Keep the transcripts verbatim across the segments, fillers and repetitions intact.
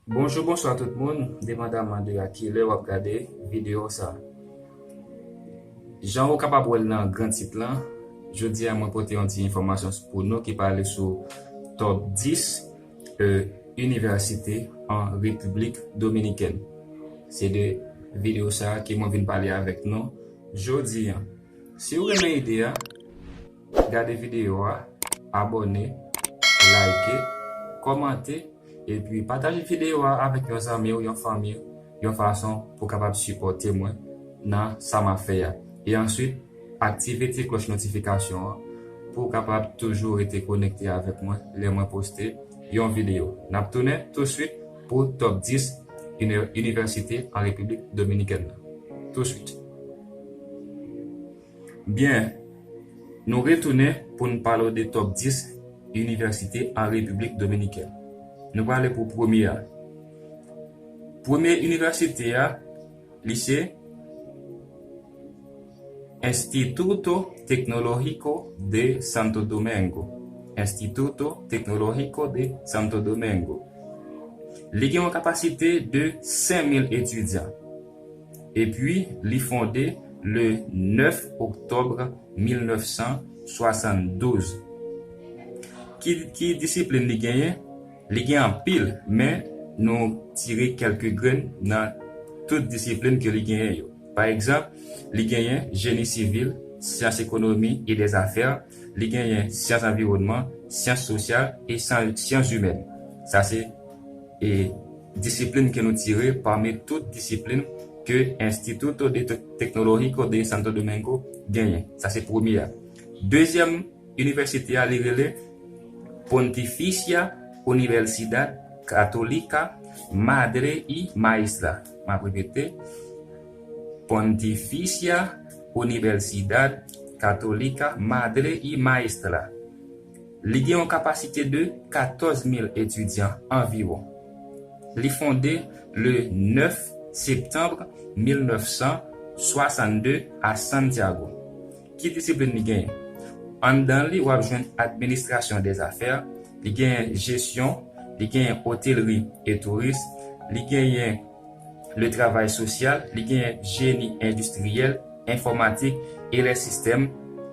Bonjou, bonswa tout moun, depandaman de a kilè w ap gade videyo sa. Jan ou kapab wè l nan gran tit lan, jodi a mwen pote yon ti enfòmasyon pou nou ki pale sou top dis, e, inivèsite an Repiblik Dominikèn. Se de videyo sa ke mwen vin pale avèk nou jodi a. Si w renmen ide a, gade videyo a, abòne, like, kòmante, epi pataje videyo a avèk yon zanmi w, yon fanmi w, yon fason pou w kapab sipòte mwen nan sa m ap fè a. E answit, aktive ti klòch notifikasyon an pou w kapab toujou rete konekte avèk mwen lè mwen poste yon videyo. N ap tounen touswit pou top dis ini-, inivèsite an Repiblik Dominikèn nan. Touswit. Byen, nou retounen pou n pale w de top dis inivèsite an Repiblik Dominikèn. Nou prale pou premye a. Premye inivèsite a, li se Instituto Tecnológico de Santo Domingo. Instituto Tecnológico de Santo Domingo. Li gen yon kapasite de senk mil etidyan. Epi, li fonde le nèf oktòb mil nèf san swasanndouz. Ki, ki disiplin li genyen? Li gen anpil, men nou tire kèlke grenn nan tout disiplin ke li genyen yo. Pa egzanp, li genyen jeni sivil, syans ekonomi e dèzafè, li genyen syans anviwònman, syans sosyal e san-, syans imèn. Sa se, e, disiplin ke nou tire pami tout disiplin ke Instituto de Te-, Tecnológico de Santo Domingo genyen. Sa se premye a. Dezyèm inivèsite a, li rele Pontificia Universidad Católica Madre y Maestra. M ap repete, Pontificia Universidad Católica Madre y Maestra. Li gen yon kapasite de katòz mil etidyan anviwon. Li fonde le nèf septanm mil nèf san swasannde a Santiago. Ki disiplin li genyen? Anndan li, w ap jwenn administrasyon dèzafè, li genyen jesyon, li genyen otelri e touris, li genyen le travay sosyal, li genyen jeni endistriyèl, enfòmatik e lè sistèm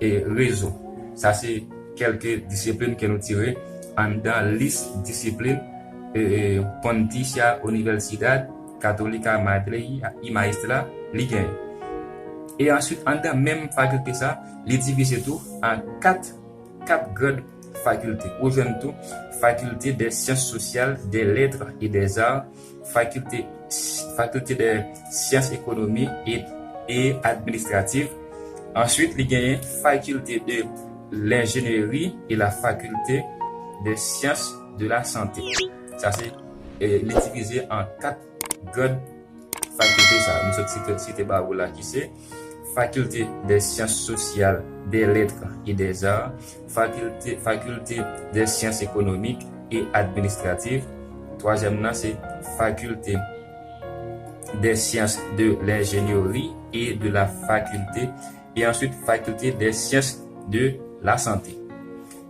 e rezo. Sa se kèlke disiplin ke nou tire anndan lis disiplin, e, e, Pontificia Universidad Católica Madre y Maestra li genyen. E answit, anndan menm fakilte sa, li divize tou an kat, kat gran fakilte. Ou jwenn tou Faculté des Sciences Sociales, des Lettres et des Arts, Faculté, Faculté des Sciences Économiques et, et Administratives. Answit, li genyen Faculté de l'Ingénierie et la Faculté des Sciences de la Santé. Sa se, e, li divize an kat gran fakilte sa. Nou sot site, site ba ou la ki se Faculté des Sciences Sociales, des Lettres et des Arts, Faculté, Faculté des Sciences Économiques et Administratives. Twazyèm nan se Faculté des Sciences de l'Ingénierie et de la Faculté, e answit Faculté des Sciences de la Santé.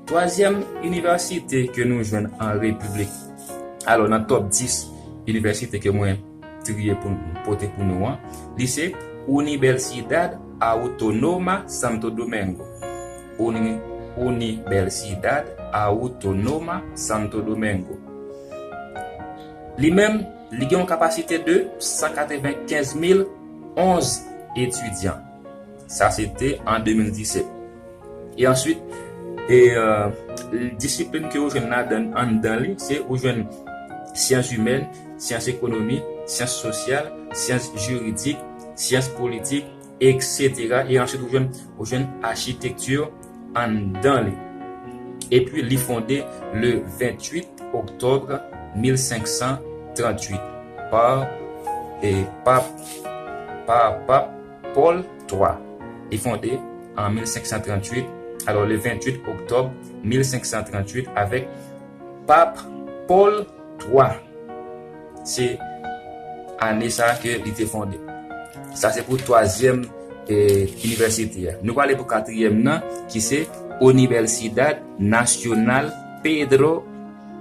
Twazyèm inivèsite ke nou jwenn an Repiblik, alò nan top dis inivèsite ke mwen triye pou nou, pote pou nou an, li se Universidad Autónoma Santo Domingo. Uni-, Universidad Autónoma Santo Domingo. Li menm, li gen yon kapasite de san katrevenkenz mil onz etidyan. Sa se te an de mil disèt. E answit, e, e, disiplin ke ou jwenn ladan, anndan li, se ou jwenn syans imèn, syans ekonomi, syans sosyal, syans jiridik, syans politik, etsetera. E answit, ou jwenn, ou jwenn achitekti anndan li. Epi, li fonde le venntuit oktòb mil senk san tranntuit pa, e, pap, pa pap Pòl twa. Li fonde an mil senk san tranntuit, alò le venntuit oktòb mil senk san tranntuit avèk pap Pòl twa. Se ane sa a ke li te fonde. Sa se pou twazyèm, e, inivèsite a. Nou prale pou katriyèm nan, ki se Universidad Nacional Pedro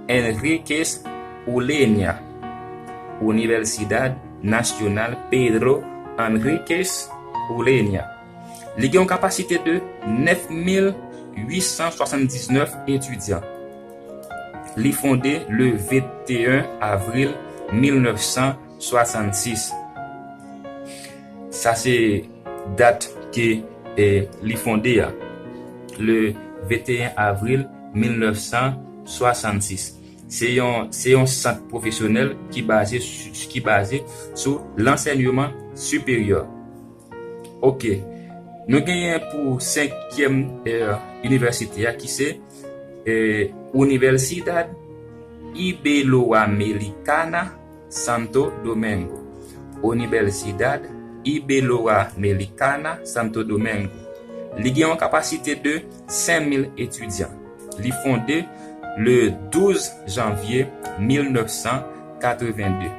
Enríquez Ureña. Universidad Nacional Pedro Enríquez Ureña. Li gen yon kapasite de nèf mil uit san swasanndiznèf etidyan. Li fonde le venteyen avril mil nèf san swasannsis. Sa se dat ke, eh, li fonde a, le venteyen avril mil nèf san swasannsis. Se yon, se yon sant pwofesyonèl ki baze su-, ki baze sou lansèyman siperyè. Ok. Nou genyen pou senkyèm, eh, inivèsite a ki se, eh, Universidad Iberoamericana Santo Domingo. Universidad Iberoamericana Santo Domingo. Li gen yon kapasite de senk mil etidyan. Li fonde le douz janvye mil nèf san katrevenndez.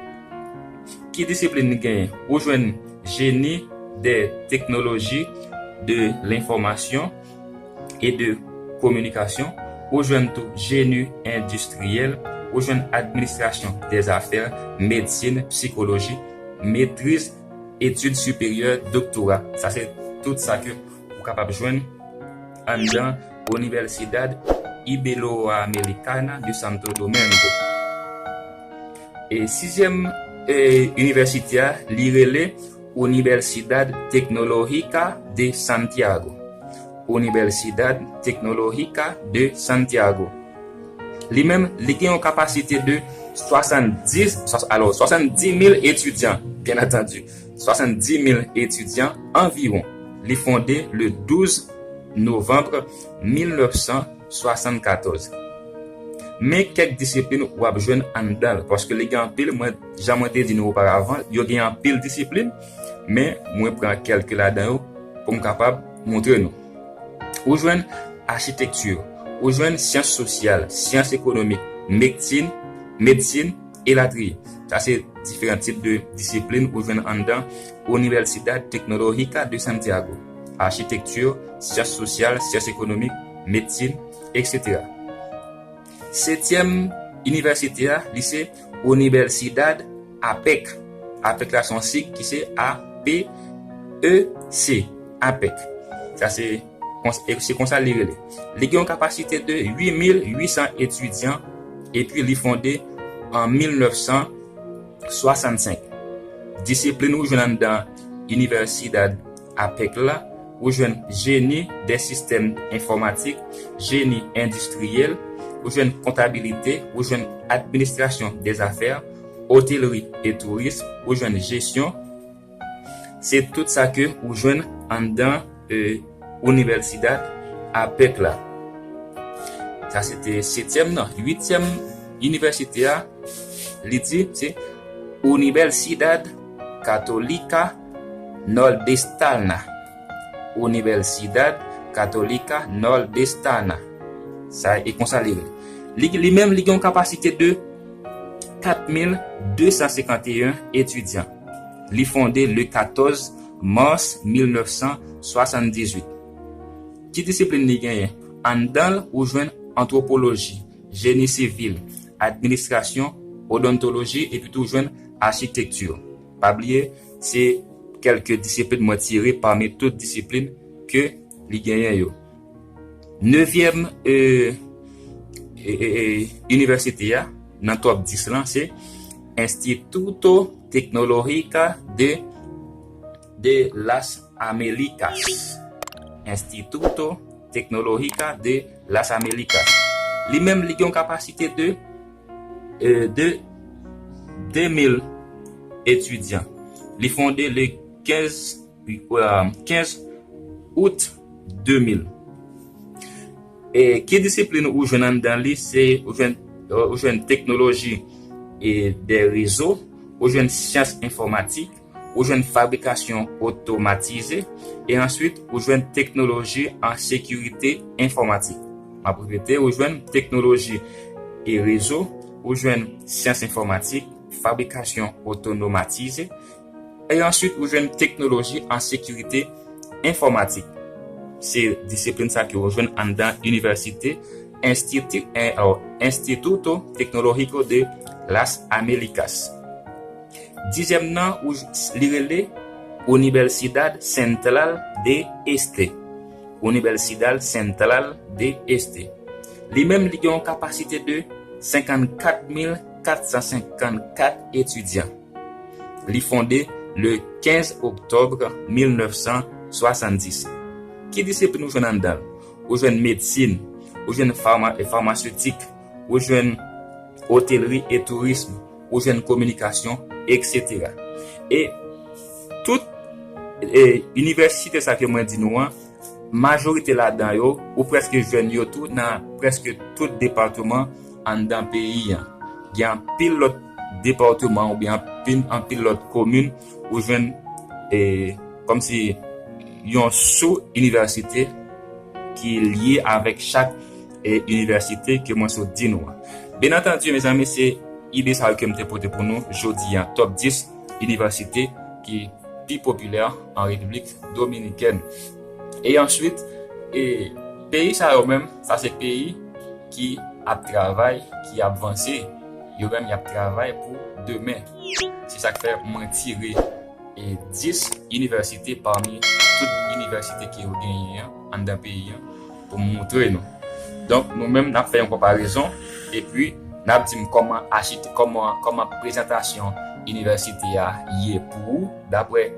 Ki disiplin li genyen? Ou jwenn génie des technologies de l'information et de communication, ou jwenn tou génie industriel, ou jwenn administration des affaires, médecine, psychologie, maîtrise, études supérieures, doctorat. Sa se tout sa ke ou kapab jwenn anndan Universidad Iberoamericana de Santo Domingo. E sizyèm, eh, inivèsite a, li rele Universidad Tecnológica de Santiago. Universidad Tecnológica de Santiago. Li menm, li gen yon kapasite de swasanndis, swa-, alò, swasanndis mil etidyan, byen antandi. Swasanndis mil etidyan anviwon. Li fonde le douz novanm mil nèf san swasannkatòz. Men kèk disiplin w ap jwenn anndan l, paske li gen anpil, mwen, jan mwen te di nou oparavan, yo gen anpil disiplin, men mwen pran kèlke ladan yo pou m kapab montre nou. Ou jwenn achitekti, ou jwenn syans sosyal, syans ekonomik, medsin, medsin, elatriye. Sa se diferan tip de disiplin ou jwenn anndan Universidad Tecnológica de Santiago. Achitekti, syans sosyal, syans ekonomik, medsin, etsetera. Setyèm inivèsite a, li se Universidad apec. Apec la se yon sig ki se A P E C, apec. Sa se kons-, e se konsa li rele. Li gen yon kapasite de uit mil uit san etidyan, epi li fonde an mil nèf san swasannsenk. Disiplin ou jwenn anndan Universidad apec la, ou jwenn génie des systèmes informatiques, génie industriel, ou jwenn comptabilité, ou jwenn administration des affaires, hôtellerie et tourisme, ou jwenn gestion. Se tout sa ke ou jwenn anndan, eh, Universidad apec la. Sa se te setyèm nan. Uityèm inivèsite a, li di se Universidad Católica Nordestana. Universidad Católica Nordestana. Sa e konsa li rele. Li, li menm, li gen yon kapasite de kat mil de san senkanteyen etidyan. Li fonde le katòz mas mil nèf san swasanndizuit. Ki disiplin li genyen? Anndan l, ou jwenn antwopoloji, jeni sivil, administrasyon, odontoloji, epi tou jwenn achitekti. Pa bliye, se kèlke disiplin mwen tire pami tout disiplin ke li genyen yo. Nevyèm, e, e, e, e, inivèsite a, nan top dis lan, se Instituto Tecnológica de, de las Américas. Instituto Tecnológica de las Américas. Li menm, li gen yon kapasite de, e, de de mil etidyan. Li fonde le kenz, e, kenz out de mil. E ki disiplin ou jwenn anndan li? Se ou jwenn, ou jwenn teknoloji e de rezo, ou jwenn syans enfòmatik, ou jwenn fabrikasyon otomatize, e answit ou jwenn teknoloji an sekirite enfòmatik. M ap repete, ou jwenn teknoloji e rezo, ou jwenn syans enfòmatik, fabrikasyon otomatize, e answit ou jwenn teknoloji an sekirite enfòmatik. Se disiplin sa ke ou jwenn anndan inivèsite Institu-, en, oh, Instituto Tecnológico de las Américas. Dizyèm nan, ou, li rele Universidad Central de Este. Universidad Central de Este. Li menm, li gen yon kapasite de senkannkat mil kat san senkannkat etidyan. Li fonde le kenz oktòb mil nèf san swasanndis. Ki disiplin ou jwenn anndan l? Ou jwenn medsin, ou jwenn fama-, famasetik, ou jwenn otelri e tourism, ou jwenn kominikasyon, etsetera. E tout, e, inivèsite sa ke mwen di nou an, majorite ladan yo, ou prèske jwenn yo tou nan prèske tout depatman anndan peyi an. Gen anpil lòt depatman oubyen anpil, anpil lòt komin ou jwenn, e, kòmsi yon sou inivèsite ki lye avèk chak, e, inivèsite ke mwen sot di nou an. Byen antandi, mezanmi, se ide sa yo ke m te pote pou nou jodi a, top dis inivèsite ki pi popilè an Repiblik Dominikèn. E answit, e, peyi sa yo menm, sa se peyi ki ap travay, ki ap vanse. Yo menm, y ap travay pou demen. Se sa k fè mwen tire, e, dis inivèsite pami tout inivèsite ke yo genyen an anndan peyi an pou m montre nou. Donk, nou menm, n ap fè yon konparezon, epi n ap di m kòman achite, kòman, kòman prezantasyon inivèsite a ye pou ou, daprè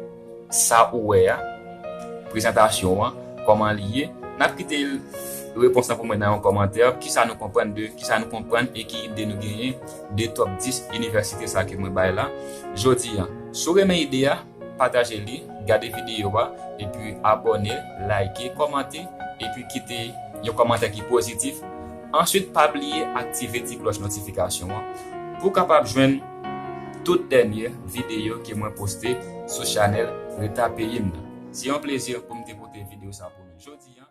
sa ou wè a, prezantasyon an, kòman li ye. N ap kite repons lan pou mwen nan yon kòmantè, kisa nou konprann de, kisa nou konprann e ki ide nou genyen de top dis inivèsite sa ke mwen bay la jodi a. Si w renmen ide a, pataje li, gade videyo a, epi abòne, like, kòmante, epi kite yon kòmantè ki pozitif. Answit, pa bliye aktive ti klòch notifikasyon an pou w kapab jwenn tout dènye videyo ke mwen poste sou chanèl Reta Peyi m nan. Se yon plezi pou m te pote videyo sa pou nou jodi a.